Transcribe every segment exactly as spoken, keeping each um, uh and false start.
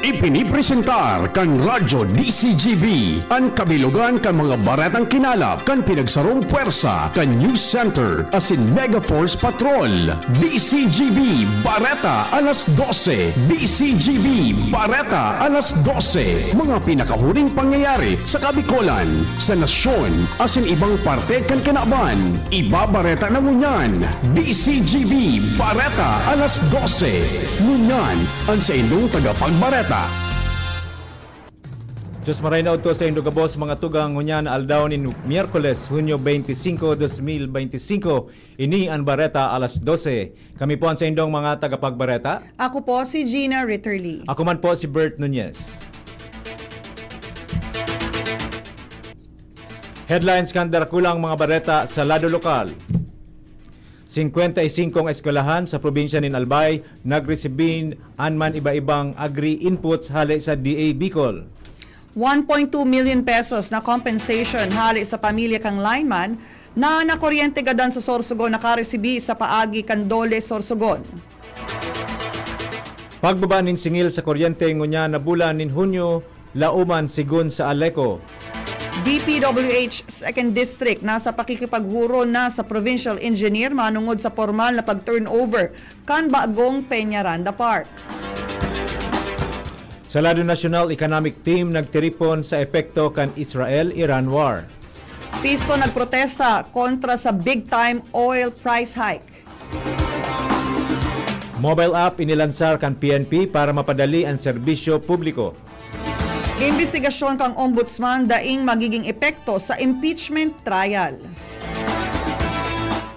Ipinipresentar kan Radyo D C G B an kabilogan kan mga baretang kinalap kan pinagsarong pwersa kan News Center asin Mega Force Patrol. D C G B Bareta alas dose. D C G B Bareta alas dose. Mga pinakahuring pangyayari sa Kabikolan, sa nasyon, asin ibang parte kan kinaban. Ibabareta na ngunyan. D C G B Bareta alas dose. Ngunyan, an saindong tagapagbareta. Diyos maray na udto saindo gabos, mga tugang, ngunyan na aldaw nin Miyerkules, Hunyo twenty-five, dos mil beintisinko. Ini an Bareta alas dose. Kami po an saindong mga tagapagbareta. Ako po si Gina Ritterly. Ako man po si Bert Nunez. Headlines kan darakulang mga bareta sa lado lokal. Singkwenta y singkong eskwelahan sa probinsya nin Albay nagresibi an man iba-ibang agri-inputs hale sa D A Bicol. One point two million pesos na compensation hale sa pamilya kan lineman na nakuryente gadan sa Sorsogon nakaresibi sa paagi kan DOLE Sorsogon. Pagbaba nin singil sa kuryente ngunyan na bulan nin Hunyo, laoman, sigon sa ALECO. D P W H Second District nasa pakikipaghuro na sa provincial engineer manongod sa pormal na pag-turnover kan bagong Peñaranda Park. Sa lado nasyonal, economic team nagtiripon sa epekto kan Israel-Iran war. PISTO nagprotesta kontra sa big-time oil price hike. Mobile app inilansar kan P N P para mapadali an serbisyo publiko. Imbestigasyon kan Ombudsman daing magiging epekto sa impeachment trial.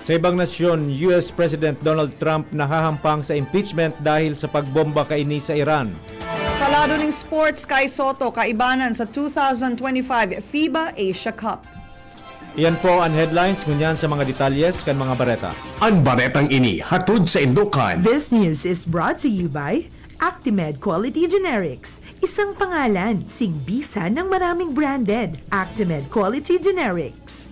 Sa ibang nasyon, U S President Donald Trump nahahampang sa impeachment dahil sa pagbomba kaini sa Iran. Sa lado ning sports, Kai Soto kaibanan sa two thousand twenty-five FIBA Asia Cup. Iyan po an headlines, ngunyan sa mga detalyes kan mga bareta. An baretang ini hatod saindo kan. This news is brought to you by Actimed Quality Generics. Isang pangalan, sigbisan ng maraming branded. Actimed Quality Generics.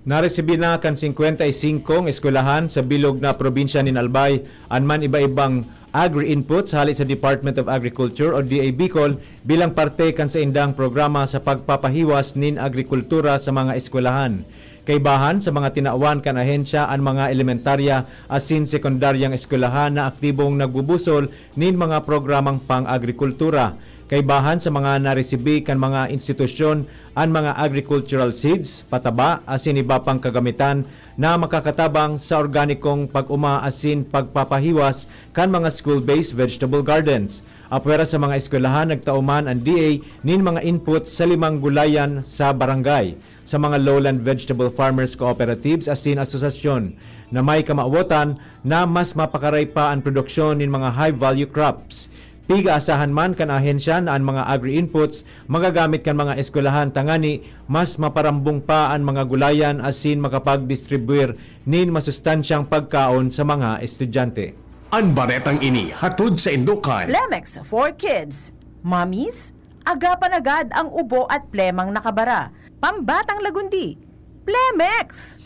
Naresibi na kan singkwenta y singkong eskwelahan sa bilog na probinsya nin Albay an man iba-ibang agri-inputs hale sa Department of Agriculture o D A Bicol bilang parte kan saindang programa sa pagpapahiwas nin agrikultura sa mga eskwelahan. Kaibahan sa mga tinawan kan ahensya an mga elementarya asin sekundaryang eskwelahan na aktibong nagbubusol nin mga programang pang-agrikultura. Kaibahan sa mga naresibi kan mga institusyon an mga agricultural seeds, pataba, asin iba pang kagamitan na makakatabang sa organikong pag-oma asin pagpapahiwas kan mga school-based vegetable gardens. Apwera sa mga eskwelahan, nagtao man an D A nin mga input sa limang gulayan sa barangay, sa mga lowland vegetable farmers cooperatives asin asosasyon na may kamawotan na mas mapakaray pa an produksyon nin mga high-value crops. Pigaasahan man kan ahensya na an mga agri-inputs magagamit kan mga eskwelahan tangani mas maparambong pa an mga gulayan asin makapagdistribwir nin masustansyang pagkaon sa mga estudyante. An baretang ini hatod saindo kan. Plemex for Kids. Mommies, agapan agad ang ubo at plemang nakabara. Pambatang lagundi, Plemex!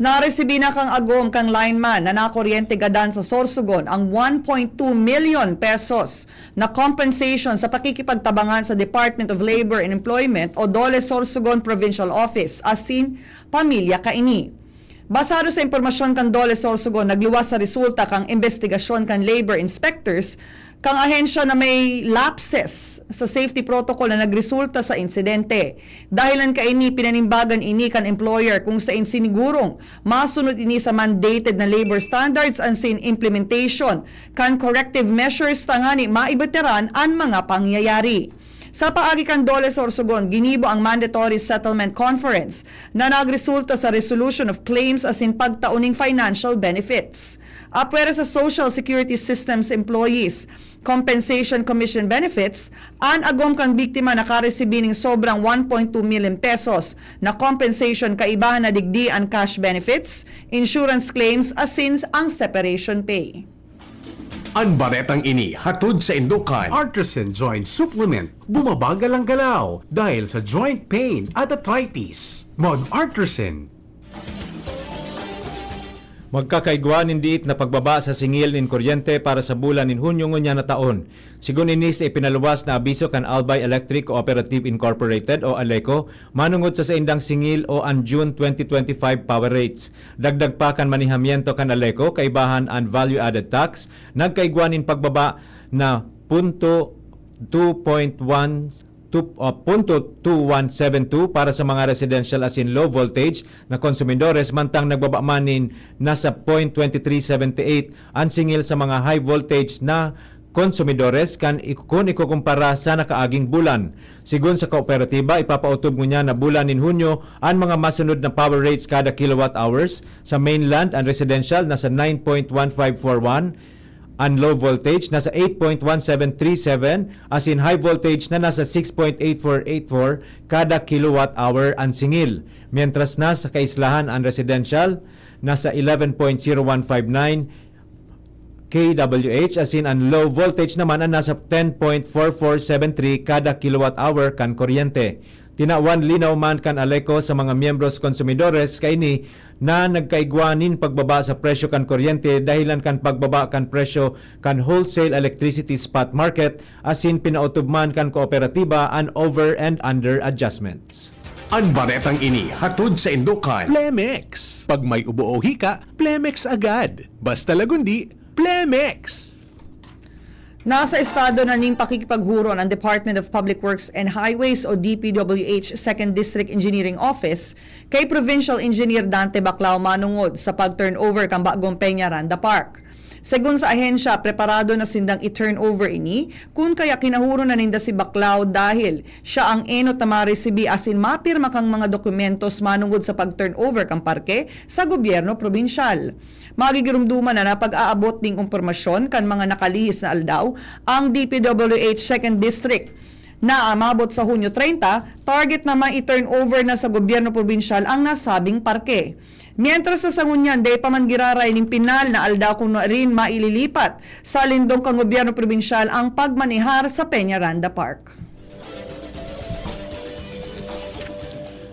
Naresibi na kan agom kan lineman na nakuryente gadan sa Sorsogon ang one point two million pesos na compensation sa pakikipagtabangan sa Department of Labor and Employment o DOLE Sorsogon Provincial Office asin pamilya kaini. Basado sa impormasyon kan DOLE Sorsogon, nagluwas sa resulta kan imbestigasyon kan labor inspectors kan ahensya na may lapses sa safety protocol na nagresulta sa insidente. Dahilan kaini, pinanimbagan ini kan employer kung sain sinigurong masunod ini sa mandated na labor standards asin implementation kan corrective measures tangani maibatiran an mga pangyayari. Sa paagi kan DOLE Sorsogon, ginibo ang mandatory settlement conference na nagresulta sa resolution of claims asin pagtao ning financial benefits. Apwera sa Social Security Systems employees, Compensation Commission benefits, an agom kan biktima nakaresibi ning sobrang one point two million pesos na compensation, kaibahan na digdi an cash benefits, insurance claims asin ang separation pay. An baretang ini hatod saindo kan. Artisan Joint Supplement, bumabagal ang galaw dahil sa joint pain at arthritis. Mag-Artisan. Magkakaigwa nin diit na pagbaba sa singil nin kuryente para sa bulan nin Hunyo ngunyan na taon. Sigon ini sa ipinaluwas na abiso kan Albay Electric Cooperative Incorporated o ALECO, manongod sa saindang singil o an June twenty twenty-five power rates. Dagdag pa kan manehamiento kan ALECO, kaibahan an value-added tax, nagkaigwa nin pagbaba na punto two point one two, ah, punto two one seven two para sa mga residential asin low voltage na konsumidores, mantang nagbaba man nin nasa point twenty three seventy eight an singil sa mga high voltage na konsumidores kan ik-, kun ikukumpara sa nakaaging bulan. Sigon sa kooperatiba, ipapaotob ngunyan na bulan nin Hunyo an mga masunod na power rates kada kilowatt hours. Sa mainland, an residential nasa nine point one five four one, an low voltage nasa eight point one seven three seven, asin high voltage na nasa six point eight four eight four kada kilowatt hour an singil. Mientras na sa kaislahan, an residential nasa eleven point zero one five nine K W H, asin an low voltage naman an nasa ten point four four seven three kada kilowatt hour kan kuryente. Tinawan linaw man kan ALECO sa mga miyembros konsumidores kaini na nagkaigwa nin pagbaba sa presyo kan kuryente dahilan kan pagbaba kan presyo kan wholesale electricity spot market, asin pinaotob man kan kooperatiba an over and under adjustments. An baretang ini hatod saindo kan Plemex. Pag may ubo o hika, Plemex agad. Basta lagundi, Plemex! Nasa estado na nin pakikipaghuron ang Department of Public Works and Highways o D P W H Second District Engineering Office kay Provincial Engineer Dante Baclao manongod sa pag-turnover kan bagong Peñaranda Park. Segun sa ahensya, preparado na sindang i-turnover ini, kun kaya kinahuron na ninda si Baclao dahil siya ang enot na maresibi asin mapirma kan mga dokumentos manongod sa pag-turnover kan parke sa gobyerno probinsyal. Magigiromdoman na na pag-aabot ning impormasyon kan mga nakalihis na aldaw ang D P W H Second District na umabot sa Hunyo treinta, target na mai-turnover na sa gobyerno probinsyal ang nasabing parke. Mientras sa sangunyan, dai pa man giraray nin pinal na aldaw kun nuarin maililipat sa lindong kan gobyerno probinsyal ang pagmanehar sa Peñaranda Park.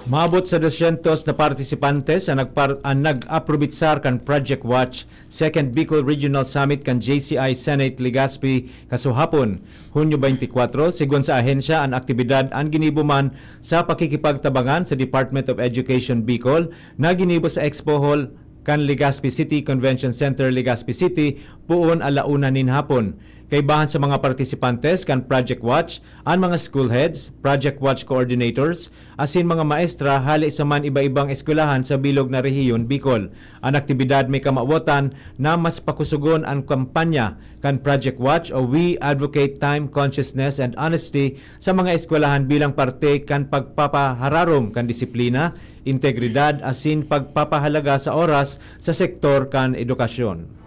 Maabot sa dosyentos na partisipantes ang nagpar-, ang nag-aprobitsar kan Project Watch Second Bicol Regional Summit kan J C I Senate Legazpi kasuhapon, Hunyo twenty-four. Segun sa ahensya, an aktibidad an ginibo man sa pakikipagtabangan sa Department of Education Bicol na ginibo sa Expo Hall kan Legazpi City Convention Center, Legazpi City, poon ala una nin hapon. Kaibahan sa mga partisipantes kan Project Watch, an mga school heads, Project Watch coordinators, asin mga maestra hale sa man iba-ibang eskwelahan sa bilog na rehiyon Bicol. An aktibidad may kamawotan na mas pakusogon an kampanya kan Project Watch o We Advocate Time, Consciousness, and Honesty sa mga eskwelahan bilang parte kan pagpapahararom kan disiplina, integridad, asin pagpapahalaga sa oras sa sektor kan edukasyon.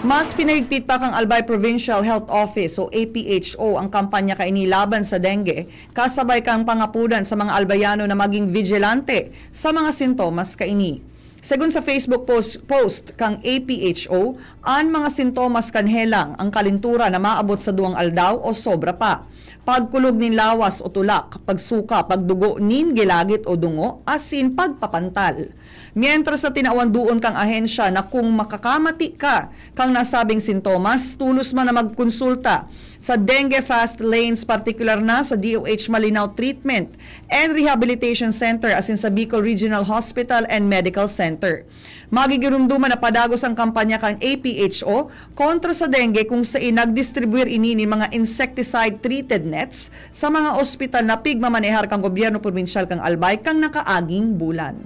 Mas pinahigpit pa kan Albay Provincial Health Office o A P H O ang kampanya kaini laban sa dengue, kasabay kan pangapodan sa mga Albayano na magin bigilante sa mga sintomas kaini. Segun sa Facebook post, post kan A P H O, an mga sintomas kan helang, ang kalintura na maabot sa duwang aldaw o sobra pa, pagkulog nin lawas o tulak, pagsuka, pagdugo nin gilagit o dungo, asin pagpapantal. Mientras na tinawan duon kan ahensya na kung makakamati ka kan nasabing sintomas, tolos man na magkonsulta sa Dengue Fast Lanes, partikular na sa D O H Malinao Treatment and Rehabilitation Center asin sa Bicol Regional Hospital and Medical Center. Magigiromdoman na padagos ang kampanya kan A P H O kontra sa dengue, kung sain nagdistribuir ini nin mga insecticide-treated nets sa mga ospital na pigmamanehar kan gobyerno probinsyal kan Albay kan nakaaging bulan.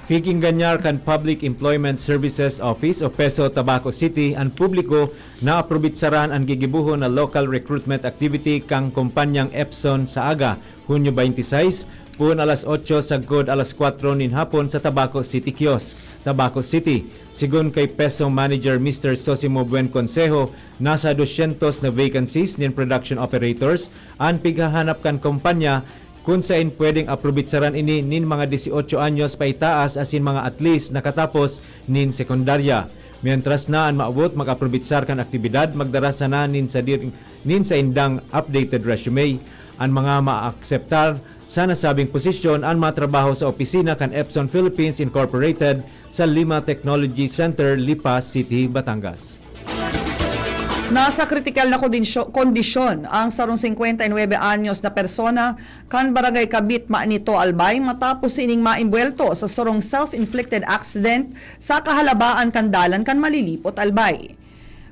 Pig-engañar kan Public Employment Services Office o PESO Tabaco City an publiko na aprobitsaran an gigibohon na local recruitment activity kan kumpanyang Epson sa aga, Hunyo twenty-six, poon alas otso sagkod alas kwatro nin hapon sa Tabaco City Kiosk, Tabaco City. Sigon kay PESO Manager Mister Sosimo Buen Consejo, nasa dosyentos na vacancies nin production operators an pighahanap kan kumpanya, kun sain pwedeng aprobitsaran ini nin mga dieciocho anyos paitaas asin mga at least nakatapos nin sekundarya. Mientras na an maabot mag-aprobitsar kan aktibidad, magdara sana nin sa dir-, nin saindang updated resume. An mga maakseptar sa nasabing posisyon an matrabaho sa opisina kan Epson Philippines Incorporated sa Lima Technology Center, Lipa City, Batangas. Nasa kritikal na kondisyo- kondisyon ang sarong singkwenta y nuebe anyos na persona kan Barangay Kabit, Manito, Albay, matapos sining maimbwelto sa sarong self-inflicted accident sa kahalabaan kan dalan kan Malilipot, Albay.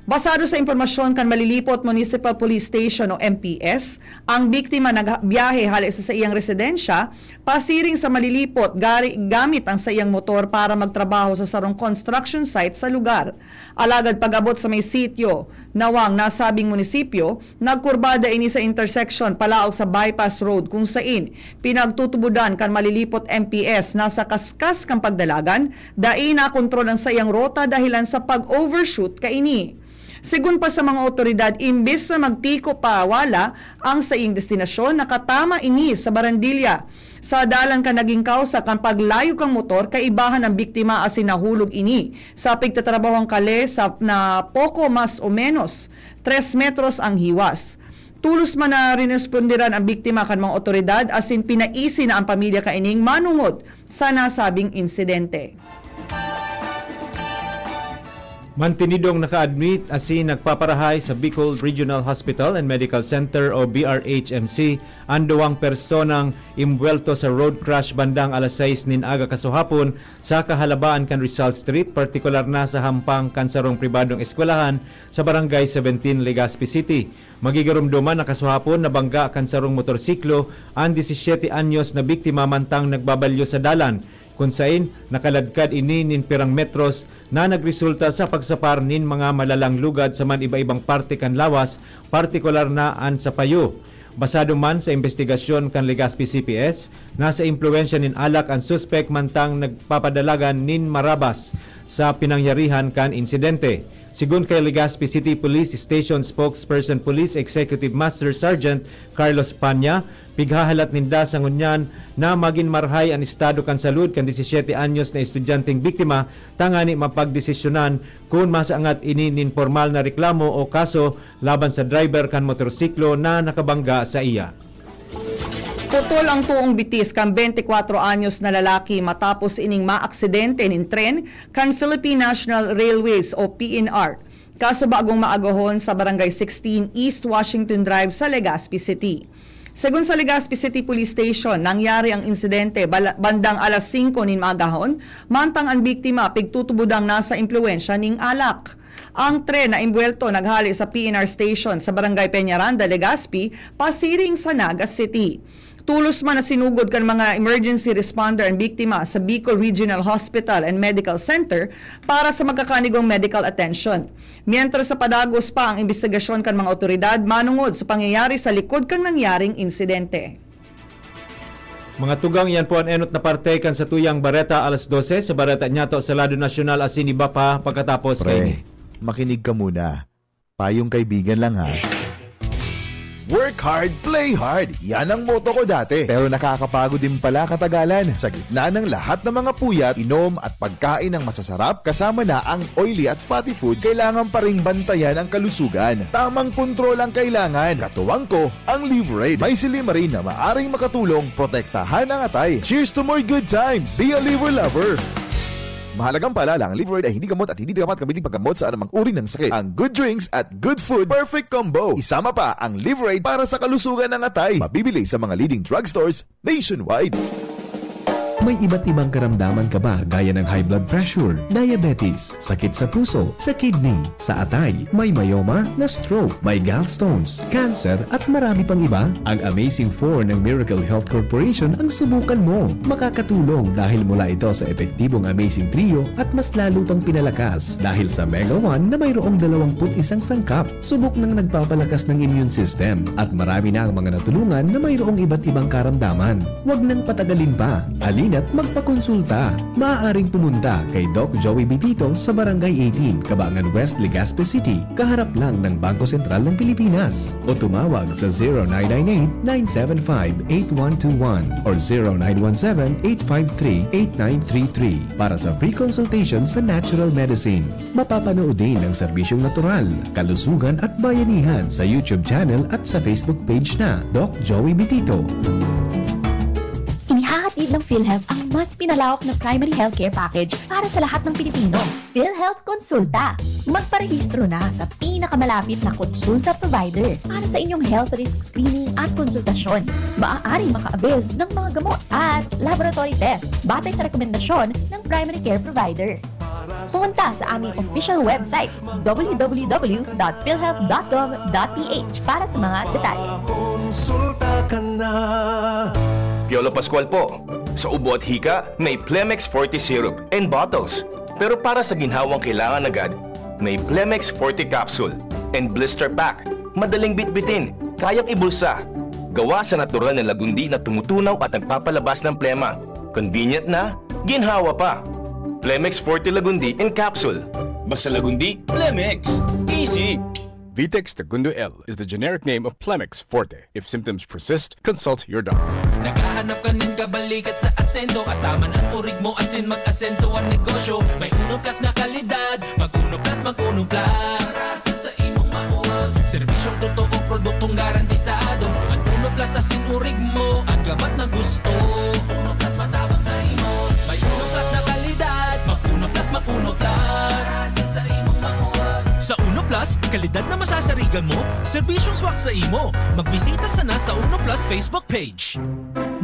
Basado sa impormasyon kan Malilipot Municipal Police Station o M P S, ang biktima nagbiyahe hale sa saiyang residensya pasiring sa Malilipot gari gamit ang saiyang motor para magtrabaho sa sarong construction site sa lugar. Alagad pag-abot sa may sitio, nawang nasabing munisipyo, nagkurbada ini sa intersection palaog sa bypass road kung sain pinagtutubodan kan Malilipot M P S na sa kaskas kan pagdalagan, dai nakontrol ang saiyang rota dahilan sa pag-overshoot kaini. Segun pa sa mga otoridad, imbes na magtiko pa wala ang saiyang destinasyon, nakatama ini sa barandilya. Sa dalan kan naging kausa kan paglayog kan motor, kaibahan ang biktima asin nahulog ini sa pigtatrabahong kale sa na poko mas o menos tres metros ang hiwas. Tulos man na rinesponderan ang biktima kan mga otoridad asin pinaisi na ang pamilya kaining manongod sa nasabing insidente. Mantinidong naka-admit asin nagpaparahay sa Bicol Regional Hospital and Medical Center o B R H M C an duwang personang imbwelto sa road crash bandang alas sais nin aga kasuhapon sa kahalabaan kan Rizal Street, partikular na sa hampang kan sarong pribadong eskwelahan sa Barangay seventeen, Legazpi City. Magigiromdoman na kasuhapon nabangga kan sarong motorsiklo an disisiete anyos na biktima mantang nagbabalyo sa dalan, kun sain nakaladkad ini nin pirang metros na nagresulta sa pagsapar nin mga malalang lugad sa man iba-ibang parte kan lawas, partikular na an sa payo. Basado man sa imbestigasyon kan Legazpi C P S, nasa impluwensya nin alak an suspek mantang nagpapadalagan nin marabas sa pinangyarihan kan insidente. Segun kay Legazpi City Police Station Spokesperson Police Executive Master Sergeant Carlos Panya, pighahalat ninda sa ngunyan na magin marhay an estado kan salud kan disisiete anyos na estudyanteng biktima tangani mapagdesisyonan kun masaangat ini nin pormal na reklamo o kaso laban sa driver kan motorsiklo na nakabangga sa iya. Putol ang toong bitis kan bente kwatro anyos na lalaki matapos ining maaksidente nin tren kan Philippine National Railways o P N R, kaso bagong maagahon sa Barangay sixteen East Washington Drive sa Legazpi City. Segun sa Legazpi City Police Station, nangyari ang insidente bala- bandang alas singko nin maagahon, mantang ang biktima pigtutubodang nasa impluwensya nin alak. Ang tren na imbwelto naghale sa P N R station sa Barangay Peñaranda, Legazpi, pasiring sa Naga City. Tulos man na sinugod kan mga emergency responder ang biktima sa Bicol Regional Hospital and Medical Center para sa magkakanigong medical attention. Mientras sa padagos pa ang imbestigasyon kan mga otoridad manungod sa pangyayari sa likod kan nangyaring insidente. Mga tugang, iyan po an enot na parte kan satuyang bareta alas dose sa bareta nyato sa lado nasyonal asin iba pa pagkatapos Pre, kaini. Makinig ka muna. Payong kaibigan lang ha. Work hard, play hard. Yan ang motto ko dati. Pero nakakapagod din pala katagalan. Sa gitna ng lahat ng mga puyat, inom at pagkain ng masasarap, kasama na ang oily at fatty foods, kailangan pa ring bantayan ang kalusugan. Tamang kontrol ang kailangan. Katuwang ko, ang Liverade. May silymarin na maaring makatulong protektahan ang atay. Cheers to more good times! Be a Liver Lover! Mahalagang paalala, ang Liverade ay hindi gamot at hindi dapat gamitin paggamot sa anumang uri ng sakit. Ang good drinks at good food, perfect combo. Isama pa ang Liverade para sa kalusugan ng atay. Mabibili sa mga leading drugstores nationwide. May iba't ibang karamdaman ka ba, gaya ng high blood pressure, diabetes, sakit sa puso, sa kidney, sa atay, may myoma, na-stroke, may gallstones, cancer, at marami pang iba? Ang Amazing four ng Miracle Health Corporation ang subukan mo. Makakatulong dahil mula ito sa epektibong Amazing Trio at mas lalo pang pinalakas dahil sa Mega one na mayroong dalawampu't isang sangkap. Subok nang nagpapalakas ng immune system at marami na ang mga natulungan na mayroong iba't ibang karamdaman. Huwag nang patagalin pa. Halina at magpakonsulta. Maaaring pumunta kay Doc Joey Bitito sa Barangay eighteen, Cabangan West, Legazpi City, kaharap lang ng Bangko Sentral ng Pilipinas. O tumawag sa zero nine nine eight, nine seven five, eight one two one or zero nine one seven, eight five three, eight nine three three para sa free consultation sa natural medicine. Mapapanood din ang serbisyong natural, kalusugan at bayanihan sa YouTube channel at sa Facebook page na Doc Joey Bitito. Inihahatid ng PhilHealth ang mas pinalawak na primary healthcare package para sa lahat ng Pilipino. PhilHealth Konsulta. Magparehistro na sa pinakamalapit na konsulta provider para sa inyong health risk screening at konsultasyon. Maaaring maka-avail ng mga gamot at laboratory test batay sa rekomendasyon ng primary care provider. Pumunta sa aming official website, w w w dot philhealth dot gov dot p h, para sa mga detalye. Konsulta ka na. Piolo Pascual po. Sa ubo at hika, may Plemex Forte Syrup and bottles. Pero para sa ginhawang kailangan agad, may Plemex Forte Capsule and Blister Pack. Madaling bitbitin, kayang ibulsa. Gawa sa natural na lagundi na tumutunaw at nagpapalabas ng plema. Convenient na, ginhawa pa. Plemex Forte Lagundi in Capsule. Basta Lagundi, Plemex. Easy! Vitex Tagundo L is the generic name of Plemex Forte. If symptoms persist, consult your doctor. Naghahanap ka nin kabalikat sa asenso at taman ang urig mo asin mag-asenso ang negosyo. May Uno Plus na kalidad, mag Uno Plus, mag Uno Plus. Sa imong mauwag. Serbisyong totoo, produktong garantisado. Ang Uno Plus asin urig mo, ang gabat na gusto. Uno Plus matabang sa imo. May Uno Plus na kalidad, mag Uno Plus, mag Uno Plus. Sa imong mauwag. Sa Uno Plus, kalidad na masasarigan mo, serbisyong swak sa imo. Magbisita sana sa Uno Plus Facebook page.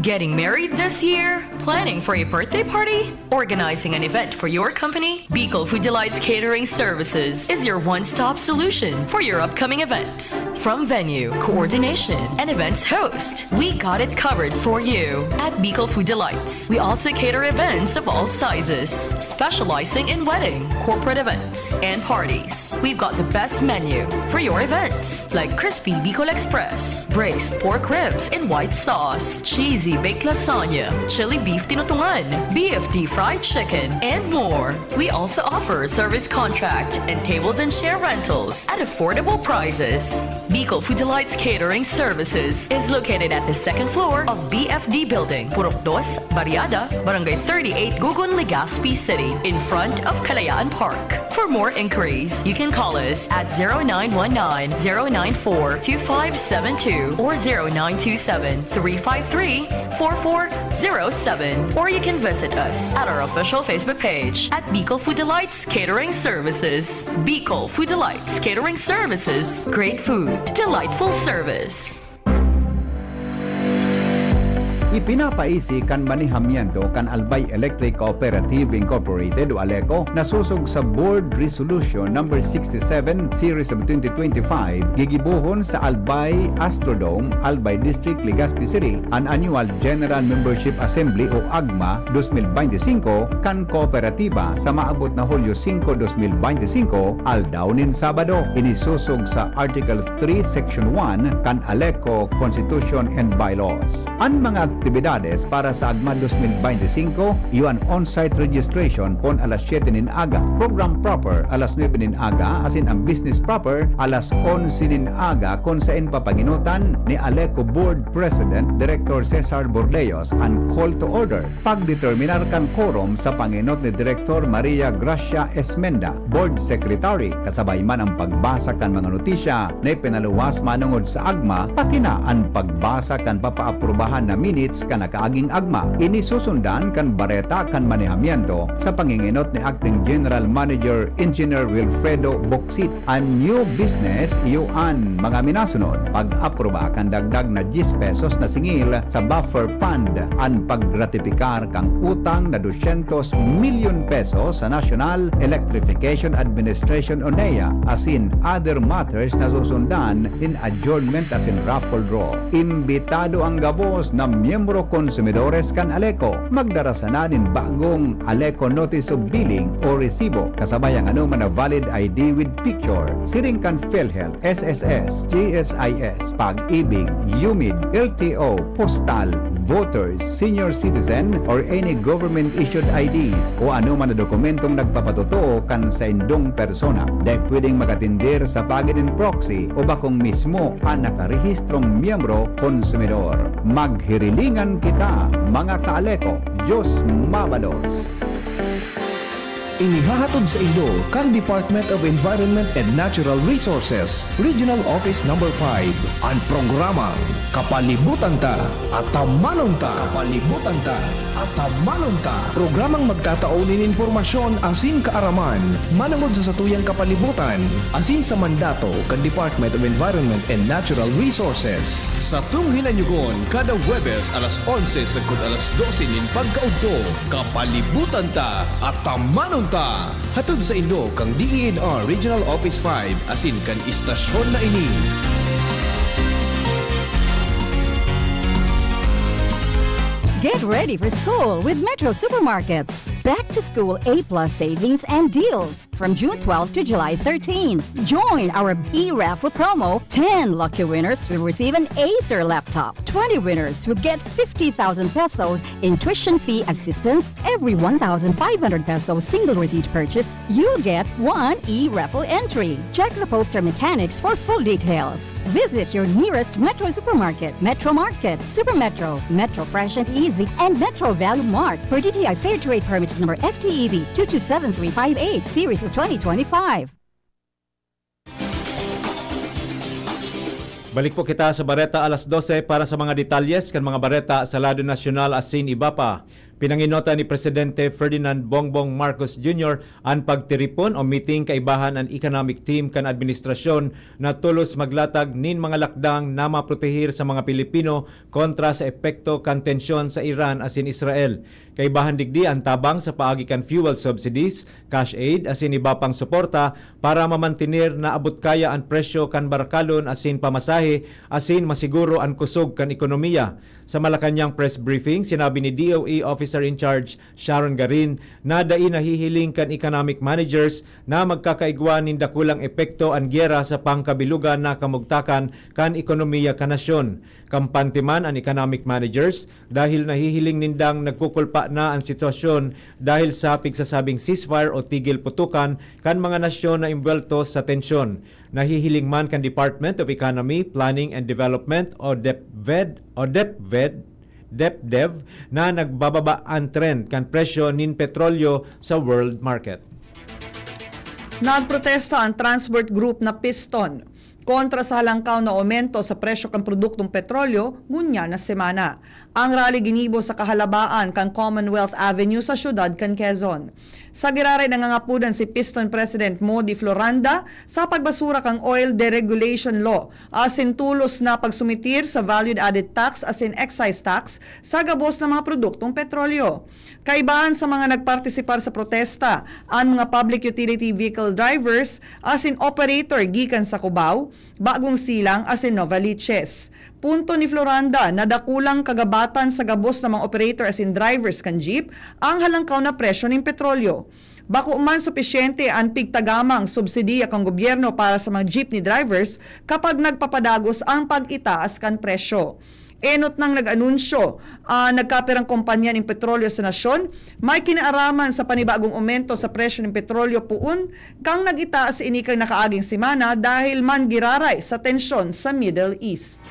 Getting married this year? Planning for a birthday party? Organizing an event for your company? Bicol Food Delights Catering Services is your one-stop solution for your upcoming events. From venue, coordination, and events host, we got it covered for you at Bicol Food Delights. We also cater events of all sizes, specializing in wedding, corporate events, and parties. We've got the best menu for your events, like crispy Bicol Express, braised pork ribs in white sauce, cheesy baked lasagna, chili beef tinutungan, B F D fried chicken, and more. We also offer service contract and tables and chair rentals at affordable prices. Bicol Food Delights Catering Services is located at the second floor of B F D Building, Purok Dos, Barriada, Barangay thirty-eight, Gugun, Legazpi City, in front of Kalayaan Park. For more inquiries, you can call us at zero nine one nine, zero nine four, two five seven two or zero nine two seven, three five three, four four zero seven. Or you can visit us at our official Facebook page at Bicol Food Delights Catering Services. Bicol Food Delights Catering Services. Great food, delightful service. Ipinapaisi kan manehamiento kan Albay Electric Cooperative Incorporated o ALECO na sosog sa Board Resolution Number sixty-seven Series of twenty twenty-five, gigibohon sa Albay Astrodome, Albay District, Legazpi City, an Annual General Membership Assembly o AGMA dos mil beinti singko kan kooperatiba sa maabot na Hulyo singko, dos mil beinti singko, aldaw nin Sabado. Inisosog sa Article three, Section one kan ALECO Constitution and Bylaws. An mga aktibidades para sa AGMA dos mil beinti singko, iyo an on-site registration pon alas siyete nin aga, program proper alas nuebe nin aga, asin ang business proper alas onse nin aga, kun saen papangenotan ni ALECO Board President Director Cesar Bordeos an call to order. Pagdeterminar kan quorum sa pangenot ni Direktor Maria Gracia Esmenda, Board Secretary, kasabay man ang pagbasa kan mga notisya na ipinaluwas manongod sa AGMA, pati na an pagbasa kan papaaprubahan na minutes kan nakaaging AGMA. Ini susundan kan bareta kan manehamiento sa pangengenot ni Acting General Manager Engineer Wilfredo Bocsit. An new business, iyo an mga minasunod: pag-aproba kan dagdag na diyes pesos na singil sa buffer fund, an pagratifikar kan utang na dosyentos milyon pesos sa National Electrification Administration o nea, asin other matters na susundan nin adjournment asin raffle draw. Imbitado ang gabos na miyembro miyembro konsumidores kan Aleco. Magdara sana nin bagong Aleco Notice of Billing o resibo, kasabay ang anoman na valid I D with picture. Siring kan PhilHealth, S S S, G S I S, Pag-ibig, UMID, L T O, postal, voters, senior citizen, or any government-issued I Ds o anoman na dokumentong nagpapatotoo kan saindong persona. Dai pwedeng mag-atender sa pagi nin proxy o bakong mismo an nakarehistrong miyembro konsumidor. Maghirilingan kita, mga ka-Aleco. Diyos mabalos! Inihahatod saindo kan Department of Environment and Natural Resources, Regional Office Number five, an programang Kapalibutan Ta, Atamanon Ta. Kapalibutan Ta, Atamanon Ta. Programang magtatao nin impormasyon asin kaaraman manongod sa satuyang kapalibutan asin sa mandato kan Department of Environment and Natural Resources. Satong hinanyogon kada Huwebes alas onse sagkod alas dose nin pagkaudto. Kapalibutan Ta, Atamanon Ta. Hatod saindo kan D E N R Regional Office five asin kan istasyon na ini. Get ready for school with Metro Supermarkets. Back to school A plus savings and deals from June twelve to July thirteen. Join our e-raffle promo. Ten lucky winners will receive an Acer laptop. Twenty winners will get fifty thousand pesos in tuition fee assistance. Every one thousand five hundred pesos single receipt purchase, you'll get one e-raffle entry. Check the poster mechanics for full details. Visit your nearest Metro Supermarket, Metro Market, Super Metro, Metro Fresh and Easy, and Metro Value Mart per D T I Fair Trade Permit number F T E B two two seven three five eight, series of twenty twenty-five. Balik po kita sa Bareta alas dose para sa mga detalyes kan mga bareta sa lado nasyonal asin iba pa. Pinanginota ni Presidente Ferdinand Bongbong Marcos Junior an pagtiripon o meeting kaibahan an economic team kan administrasyon na tolos maglatag nin mga lakdang na maprotehir sa mga Pilipino kontra sa epekto kan tensyon sa Iran asin Israel. Kaibahan digdi an tabang sa paagi kan fuel subsidies, cash aid, asin iba pang suporta para mamantener na abot kaya an presyo kan barakalon asin pamasahe asin masiguro an kusog kan ekonomiya. Sa Malacañang press briefing, sinabi ni D O E Officer in Charge Sharon Garin na dai nahihiling kan economic managers na magkakaigwa nin dakulang epekto an giyera sa pangkabilugan na kamugtakan kan ekonomiya kan nasyon. Kampante man an economic managers dahil nahihiling nindang nagkukulpa na an sitwasyon dahil sa pigsasabing ceasefire o tigil putukan kan mga nasyon na imbwelto sa tensyon. Nahihiling man kan Department of Economy, Planning and Development o DepVed, o DepVed, DepDev, na nagbababa an trend kan presyo nin petrolyo sa world market. Nagprotesta an transport group na Piston kontra sa halangkaw na aumento sa presyo kan produktong petrolyo ngunyan na semana. Ang rally ginibo sa kahalabaan kan Commonwealth Avenue sa siyudad kan Quezon. Sa giraray, nangangapodan si Piston President Modi Floranda sa pagbasura kan Oil Deregulation Law asin tolos na pagsumitir sa Value Added Tax asin Excise Tax sa gabos na mga produktong petrolyo. Kaibahan sa mga nagpartisipar sa protesta, an mga public utility vehicle drivers asin operator gikan sa Cubao, Bagong Silang asin Novaliches. Punto ni Floranda na dakulang kagabatan sa gabos na mga operator asin drivers kan jeep ang halangkaw na presyo nin petrolyo. Bako man supisyente an pigtagamang subsidiya kan gobyerno para sa mga jeepney drivers kapag nagpapadagos ang pag-itaas kan presyo. Enot nang nag-anunsyo an nagkapirang kompanya nin petrolyo sa nasyon, may kinaaraman sa panibagong omento sa presyo nin petrolyo poon kan nag-itaas ini kan nakaaging semana dahil man giraray sa tensyon sa Middle East.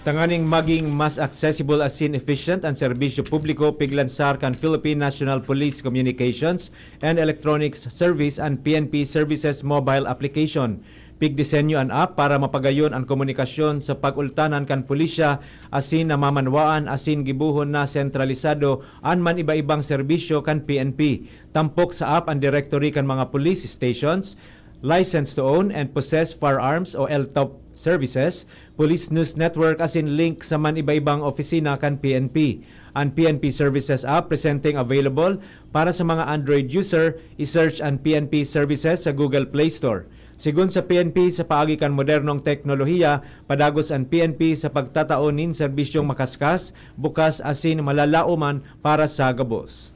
Tanganing maging mas accessible asin efficient an serbisyo publiko, piglansar kan Philippine National Police Communications and Electronics Service an P N P Services Mobile Application. Pigdisenyo an app para mapagayon an komunikasyon sa pag-ultanan kan pulisya asin namamanwaan asin gibohon na sentralisado an man iba-ibang serbisyo kan P N P. Tampok sa app an directory kan mga police stations, license to own and possess firearms o L T O P services, police news network asin link sa man iba-ibang opisina kan P N P. An P N P Services app presenteng available para sa mga Android user, i-search an P N P Services sa Google Play Store. Sigon sa P N P, sa paagi kan modernong teknolohiya, padagos an P N P sa pagtatao nin serbisyong makaskas, bukas asin malalaoman para sa gabos.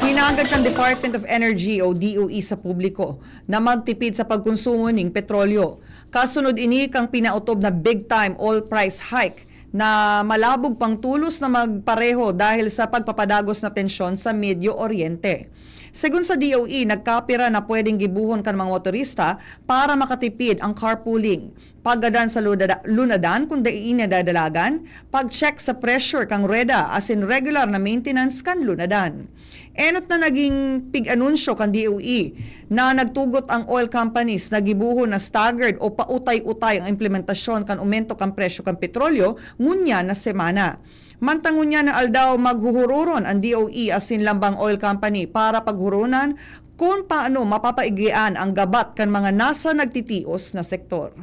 Hinagad kan Department of Energy o D O E sa publiko na magtipid sa pagkonsumo ning petrolyo. Kasunod ini kan pinautob na big-time oil price hike na malabog pang tolos na magpareho dahil sa pagpapadagos na tensyon sa Medio Oriente. Segun sa D O E, nagkapira na pwedeng gibohon kan mga motorista para makatipid ang carpooling, paggadan sa lunada-, lunadan kun dai nadadalagan, pag-check sa pressure kan ruweda asin regular na maintenance kan lunadan. Enot na naging pig-anunsyo kan D O E na nagtugot ang oil companies na gibohon na staggered o pautay-utay ang implementasyon kan omento kan presyo kan petrolyo ngunyan na semana. Mantang ngunyan na aldaw, maghuhuroron an D O E asin lambang oil company para paghuronan kun paano mapapaigian ang gabat kan mga nasa nagtitios na sektor.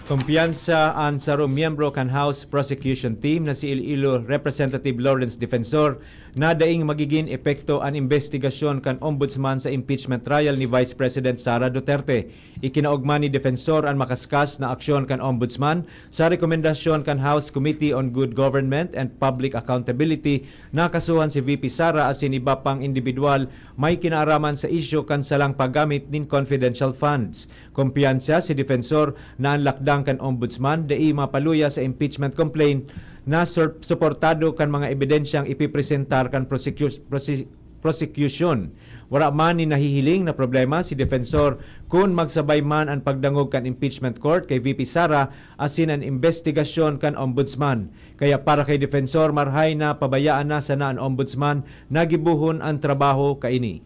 Kumpiyansa an sarong miyembro kan House Prosecution Team na si Iloilo Representative Lawrence Defensor na daing magigin epekto an imbestigasyon kan Ombudsman sa impeachment trial ni Vice President Sara Duterte. Ikinaogma ni Defensor an makaskas na aksyon kan Ombudsman sa rekomendasyon kan House Committee on Good Government and Public Accountability na kasuhan si V P Sara asin iba pang indibidwal may kinaaraman sa isyu kan salang paggamit nin confidential funds. Kumpiyansa si Defensor na an lakdang kan Ombudsman dai mapaluya sa impeachment complaint na sur-, suportado kan mga ebidensyang ipipresentar kan prosecu-, prose-, prosecution. Wara man nin nahihiling na problema si Defensor kun magsabay man an pagdangog kan impeachment court kay V P Sara asin an imbestigasyon kan Ombudsman. Kaya para kay Defensor, marhay na pabayaan na sana an Ombudsman na gibohon an trabaho kaini.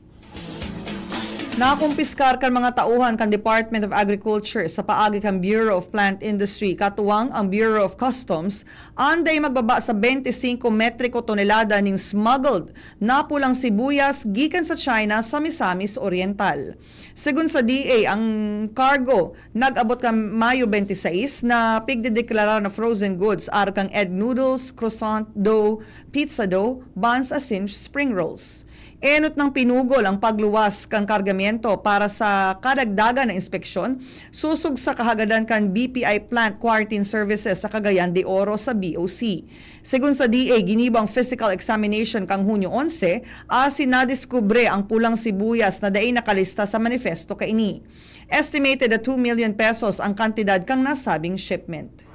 Nakumpiskar kan mga tauhan kan Department of Agriculture sa paagi kan Bureau of Plant Industry, katuwang ang Bureau of Customs, an dai magbaba sa twenty-five metriko tonelada nin smuggled na pulang sibuyas gikan sa China sa Misamis Oriental. Segun sa D A, ang cargo nag-abot kan Mayo twenty-six na pigdedeklarar na frozen goods, arog kan egg noodles, croissant dough, pizza dough, buns asin spring rolls. Enot nang pinugol ang pagluwas kan kargamento para sa kadagdagan na inspeksyon, sosog sa kahagadan kan B P I Plant Quarantine Services sa Cagayan de Oro sa B O C. Segun sa D A, ginibo ang physical examination kan Hunyo onse, asin nadiskubre ang pulang sibuyas na dai nakalista sa manifesto kaini. Estimated na two million pesos ang kantidad kan nasabing shipment.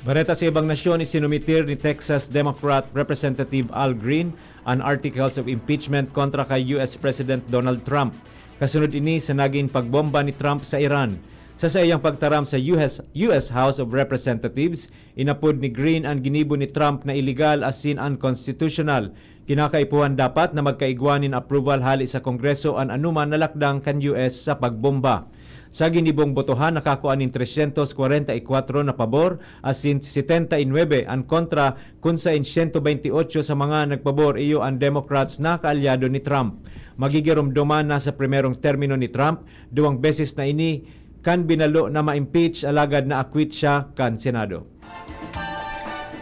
Bareta sa ibang nasyon, isinumitir ni Texas Democrat Representative Al Green an articles of impeachment kontra kay U S President Donald Trump. Kasunod ini sa nagin pagbomba ni Trump sa Iran. Sa saiyang pagtaram sa U S, U S House of Representatives, inapod ni Green an ginibo ni Trump na iligal asin unconstitutional. Kinakaipuhan dapat na magkaigwa nin approval hale sa Kongreso an anoman na lakdang kan U S sa pagbomba. Sa ginibong botohan, nakakua nin tresyentos kwarenta y kwatro na pabor asin setenta y nuebe an kontra, kun saen siyento benti otso sa mga nagpabor iyo an Democrats na kaalyado ni Trump. Magigiromdoman na sa primerong termino ni Trump, duwang beses na ini kan binalo na ma-impeach, alagad na-acquit siya kan Senado.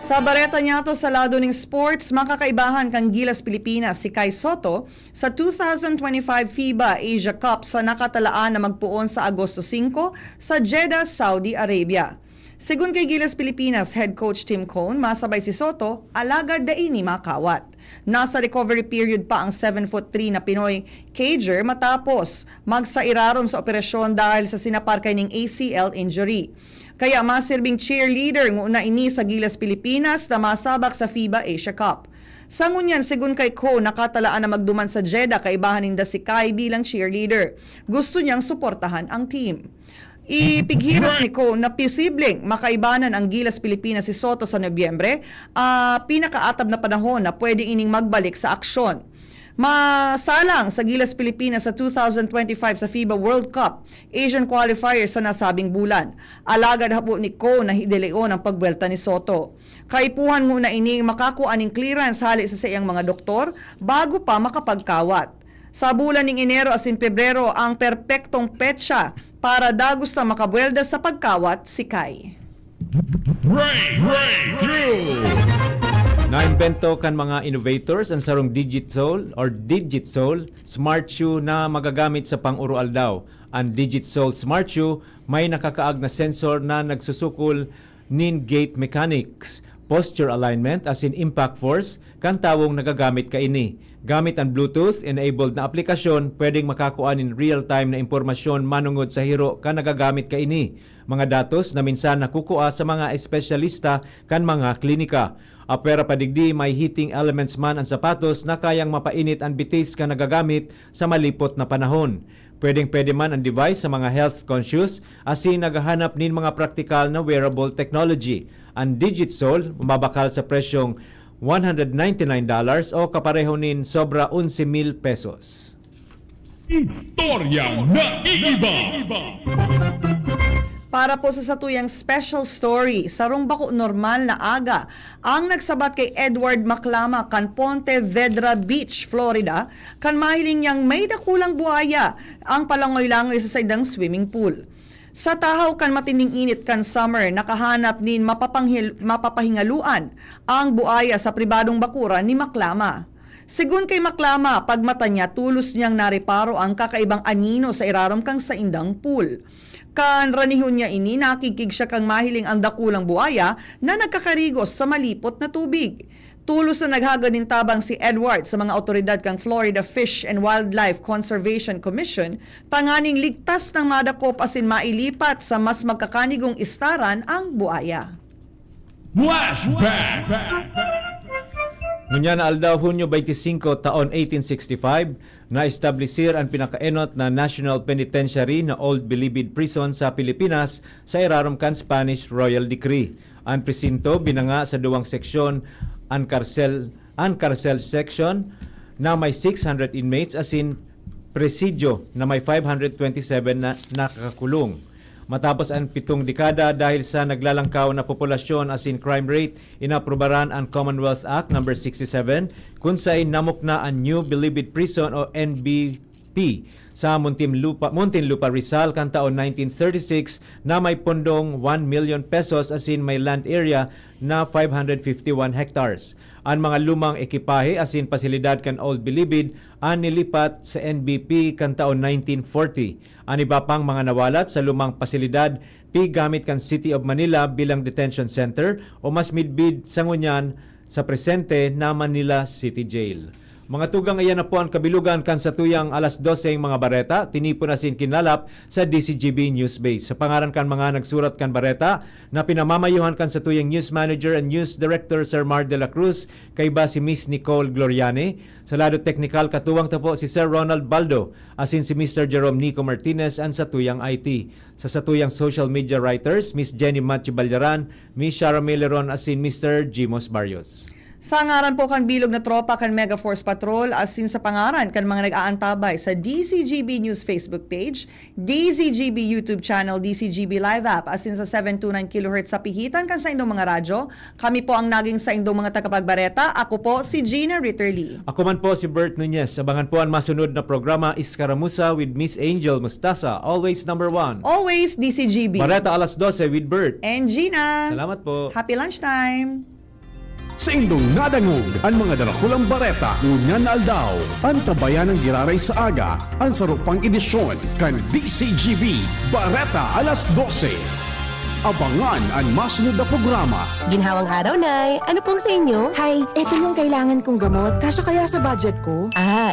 Sa bareta niyato sa lado ning sports, makakaibahan kan Gilas Pilipinas si Kai Sotto sa two thousand twenty-five FIBA Asia Cup sa nakatalaan na magpoon sa Agosto singko sa Jeddah, Saudi Arabia. Segun kay Gilas Pilipinas head coach Tim Cone, masabay si Sotto, alagad dai ini makawat. Nasa recovery period pa ang seven foot three na Pinoy cager matapos magsairarom sa operasyon dahil sa sinapar kaining A C L injury. Kaya masirbing cheerleader nguna ini sa Gilas Pilipinas na masabak sa FIBA Asia Cup. Sa ngunyan, segun kay Cone, nakatalaan na magduman sa Jeddah kaibahan ninda si Kai bilang cheerleader. Gusto niyang suportahan ang team. Ipighiras ni Cone na posibleng makaibanan ang Gilas Pilipinas si Sotto sa Nobyembre, ah, pinakaatab na panahon na pwede ining magbalik sa aksyon. Masalang sa Gilas Pilipinas sa two thousand twenty-five sa FIBA World Cup Asian Qualifier sa nasabing bulan. Alagad habo ni Cone na hideleon ang pagbuwelta ni Sotto. Kaipuhan nguna ining makakua nin clearance hale sa saiyang mga doktor bago pa makapagkawat. Sa bulan ning Enero asin Pebrero ang perpektong petsa para dagos na makabuwelda sa pagkawat si Kai. Break, breakthrough! Naimbento kan mga innovators an sarong Digit Soul or Digit Soul Smart Shoe na magagamit sa pang-uro-aldaw. An Digit Soul Smart Shoe may nakakaag na sensor na nagsusukol nin gait mechanics, posture alignment asin impact force kan tawong nagagamit kaini. Gamit an Bluetooth-enabled na aplikasyon, pwedeng makakua nin real-time na impormasyon manongod sa hiro kan nagagamit kaini, mga datos na minsan nakukua sa mga espesyalista kan mga klinika. Apwera pa digdi, may heating elements man an sapatos na kayang mapainit an bitis kan nagagamit sa malipot na panahon. Pwedeng-pwede man an device sa mga health conscious asin naghahanap nin mga praktikal na wearable technology. An Digit Soul mababakal sa presyong one hundred ninety-nine dollars o kapareho nin sobra onse mil pesos. Istoryang naiiba. Para po sa satuyang special story, sarong bako normal na aga ang nagsabat kay Edward Maclama kan Ponte Vedra Beach, Florida, kan mahiling niyang may dakulang buaya ang palangoy-langoy sa saindang swimming pool. Sa tahaw kan matinding init kan summer, nakahanap nin mapapanghil-, mapapahingaluan ang buaya sa pribadong bakuran ni Maclama. Segun kay Maclama, pagmata niya, tolos niyang nareparo ang kakaibang anino sa irarom kan saindang pool. Kan ranihon niya ini, nakigkig siya kan mahiling ang dakulang buaya na nagkakarigos sa malipot na tubig. Tolos na naghagad nin tabang si Edward sa mga awtoridad kan Florida Fish and Wildlife Conservation Commission tanganing ligtas nang madakop asin mailipat sa mas magkakanigong istaran ang buaya. Flashback! Ngunyan na aldaw, Hunyo twenty-five, taon eighteen sixty-five, naestablisir an pinakaenot na National Penitentiary na Old Bilibid Prison sa Pilipinas sa irarom kan Spanish Royal Decree. An presinto binanga sa duwang seksyon, an karsel, an karsel section na may six hundred inmates asin presidyo na may five hundred twenty-seven na nakakulong. Matapos an pitong dekada, dahil sa naglalangkaw na populasyon asin crime rate, inaprubaran an Commonwealth Act Number sixty-seven, kun saen namukna an New Bilibid Prison o N B P sa Muntinlupa, Muntinlupa, Rizal kan taon nineteen thirty-six na may pondong one million pesos asin may land area na five hundred fifty-one hectares. An mga lumang ekipahe asin pasilidad kan Old Bilibid an nilipat sa N B P kan taon nineteen forty. An iba pang mga nawalat sa lumang pasilidad, pi gamit kan City of Manila bilang detention center o mas midbid sa ngunyan sa presente na Manila City Jail. Mga tugang, iyan na po an kabilugan kan satuyang alas doseng mga bareta, tinipon asin kinlalap sa D C G B News Base. Sa pangaran kan mga nagsurat kan bareta, na pinamamayohan kan satuyang news manager and news director, Sir Mar de la Cruz, kaiba si Miss Nicole Gloriani. Sa lado teknikal, katuwang ta po si Sir Ronald Baldo, asin si Mister Jerome Nico Martinez, an satuyang I T. Sa satuyang social media writers, Miss Jenny Matthew Balyaran, Miss Shara Meleron, asin Mister Jimos Barrios. Sa ngaran po kan bilog na tropa kan Mega Force Patrol, asin sa pangaran kan mga nag-aantabay sa D C G B News Facebook page, D C G B YouTube channel, D C G B Live app, asin sa seven two nine kilohertz sa pihitan kan saindong mga radyo, kami po ang naging saindong mga tagapagbareta. Ako po si Gina Ritterly. Ako man po si Bert Nunez. Abangan po an masunod na programa, Iskaramusa with Miss Angel Mustasa. Always number one. Always D C G B. Bareta alas dose with Bert. And Gina. Salamat po. Happy lunchtime. Saindong nadangog an mga darakulang bareta ngunyan na aldaw. Antabayan an giraray sa aga, an saro pang edisyon kan D C G B Bareta alas dose. Abangan an masunod na programa. Ginhawang araw, Nay. Ano pong sa inyo? Hay, eto yung kailangan kong gamot. Kasya kaya sa budget ko? Ah,